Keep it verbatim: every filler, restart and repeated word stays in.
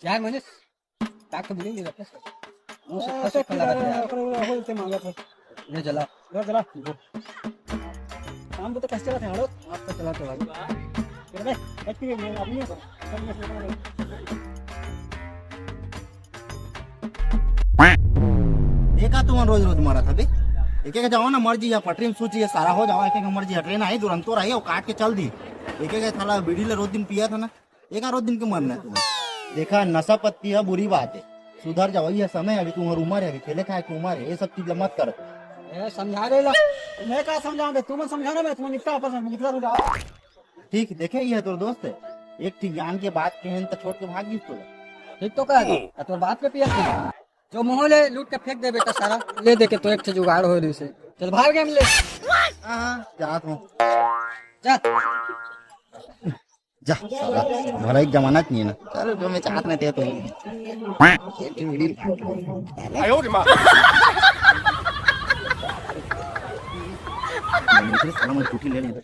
यार मनीष, ताक तो मिलेंगे वापस। वो सब ऐसे खा सकता लगा यार। ओकरे, ओकरे, ओकरे ते मांगत हे। ले चला। ले चला। काम तो कैसे चलत हे, हड़ो? आप तो चला, चला। चल बे, बैठ के मैं आदमी हूँ। देखा तुमन रोज रोज मरत हबे। एक एक जाओ ना मर जी, या पटरी में सूत जी, सारा हो जाओ। एक एक मर जी, ट्रेन आई, दुरंतो रही, वो काट के चल दी। एक एक थाला बीड़ी ले रोज दिन पिया था ना, एक रोज दिन के मरना है तुम्हें। देखा, नशा पत्ती है बुरी बात है, सुधर जाओ, ये समय है, अभी तुम्हारी उम्र है, अभी खेले खाए की उम्र है, ये सब चीज मत करो। ए, समझा दे ला। मैं का समझाऊं बे, तुमन समझाना बे, तुमन निपटा आपस में, निपटा समझाओ। ठीक, देखे, ये तोर दोस्त है, एक ठीक जान के बात कहेन तो छोड़ के भाग गई तो। ठीक तो कह दो, तोर बाप के पिया था। जो मुंह ले लूट के फेंक दे बेटा सारा, ले दे के तो एक ठे जुगाड़ हो रही से। चल भाग गए हम ले। हाँ, हाँ, जात हूँ। जा। जा, साला, भला एक जमाना नहीं है ना। चल, जो मैं चाहत नहीं थे तो। साला, मैं छुट्टी ले लेता।